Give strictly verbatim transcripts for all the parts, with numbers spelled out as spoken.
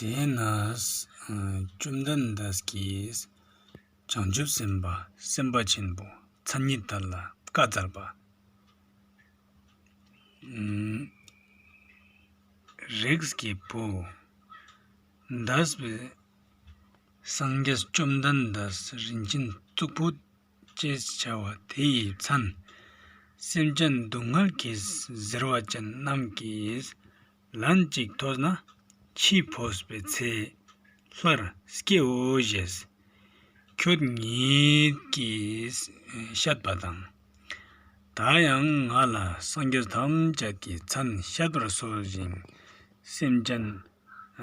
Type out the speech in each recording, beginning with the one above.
དེས་ན་བཅོམ་ལྡན་འདས་ཀྱིས་བྱང་ཆུབ་སེམས་དཔའ་སེམས་དཔའ་ཆེན་པོ་མཚན་ཉིད་དག་ལ་བཀའ་སྩལ་པ། རིགས་ཀྱི་བུ། འདས་པའི་སངས་རྒྱས་བཅོམ་ལྡན་འདས་རིན་ཆེན་གཙུག་ཕུད་ཅེས་བྱ་བ་དེ་ཡི་མཚན། སེམས་ཅན་སྡུག་བསྔལ་གྱིས་གཟིར་བ་ཅན་རྣམས་ཀྱིས་ལན་གཅིག་ཐོས་ན་འཆི་འཕོས་པའི་ཚེ་སླར་སྐྱེའོ་ཞེས་ཁྱོད་ཉིད་ཀྱིས་བཤད་པ་དང་། ད་ཡང་ང་ལ་སངས་རྒྱས་ཐམས་ཅད་ཀྱི་མཚན་བཤད་པར་གསོལ་ཞིང་། སེམས་ཅན།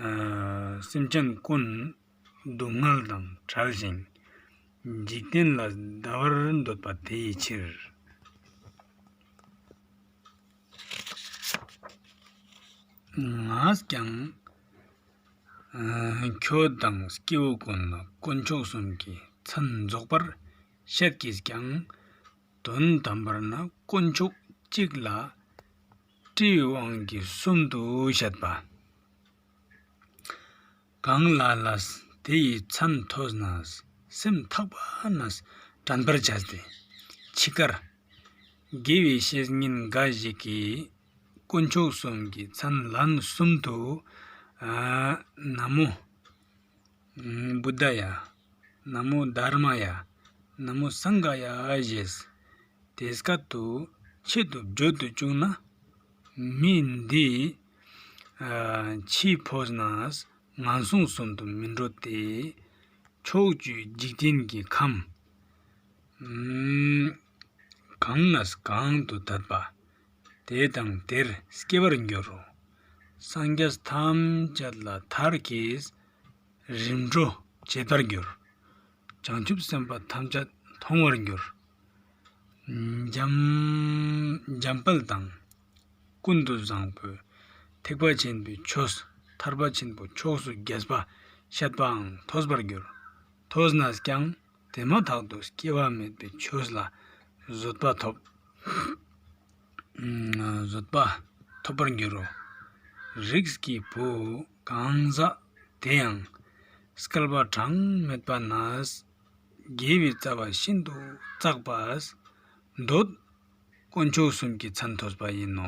ཨ། སེམས་ཅན་ཀུན་སྡུག་བསྔལ་དང་བྲལ་ཞིང་། འཇིག་རྟེན་ལ་བདེ་བར་འདོད་པ་དེའི་ཕྱིར། ངས་ཀྱང་། ཨ། ཁྱོད་དང་སྐྱེ་བོ་ཀུན་ལ་དཀོན་མཆོག་གསུམ་གྱི་མཚན་རྫོགས་པར་བཤད་ཀྱིས་ཀྱང་། དོན་དམ་པར་ན་དཀོན་མཆོག་གཅིག་ལ་སྤྲུལ་པའི་དབང་གིས་གསུམ་དུ་བཤད་པ། གང་ལ་ལ་དེ་ཡི་མཚན་ཐོས་ན་སེམས་ཐག་པ་ནས་དྲན་པར་བྱ་སྟེ། འཆི་ཁར་དགེ་བའི་བཤེས་གཉེན་འགའ་ཞིག་གིས་དཀོན་མཆོག་གསུམ་གྱི་མཚན་ལན་གསུམ་དུ། ཨ། ན་མོ་བུདྡྷ་ཡ། ན་མོ་དྷརྨ་ཡ། ན་མོ་སངྒྷ་ཡ་ཞེས། དེ་སྐད་དུ་ཆེད་དུ་བརྗོད་དུ་བཅུག་ན། མི་འདི། ཨ། འཆི་འཕོས་ནས་ངན་སོང་གསུམ་དུ་མི་འགྲོ་སྟེ། ཕྱོགས་བཅུའི་འཇིག་རྟེན་གྱི་ཁམས། ཨུམ། གང་ནས་གང་དུ་འདོད་པ། དེ་དང་དེར་སྐྱེ་བར་འགྱུར་རོ། སངས་རྒྱས་ཐམས་ཅད་ལ་མཐར་གྱིས་རིམ་གྲོ་བྱེད་པར་འགྱུར། བྱང་ཆུབ་སེམས་དཔའ་ཐམས་ཅད་མཐོང་བར་འགྱུར། འཇམ། འཇམ་དཔལ་དང་ཀུན་ཏུ་བཟང་པོའི་ཐེག་པ་ཆེན་པོའི་ཆོས་ཐར་པ་ཆེན་པོའི་ཕྱོགས་སུ་རྒྱས་པ་བཤད་པའང་ཐོས་པར་འགྱུར། ཐོས་ནས་ཀྱང་དེ་མ་ཐག་ཏུ་སྐྱེ་བ་མེད་པའི་ཆོས་ལ་བཟོད་པ་ཐོབ། བཟོད་པ་ཐོབ་པར་འགྱུར་རོ། རིགས་ཀྱི་བུ། གང་ཟག་དེ་ཡང་སྐལ་པ་གྲངས་མེད་པ་ནས་དགེ་བའི་རྩ་བ་ཤིན་ཏུ་བརྩེགས་པས་འདོད་དཀོན་མཆོག་གསུམ་གྱི་མཚན་ཐོས་པ་ཡིན་ནོ།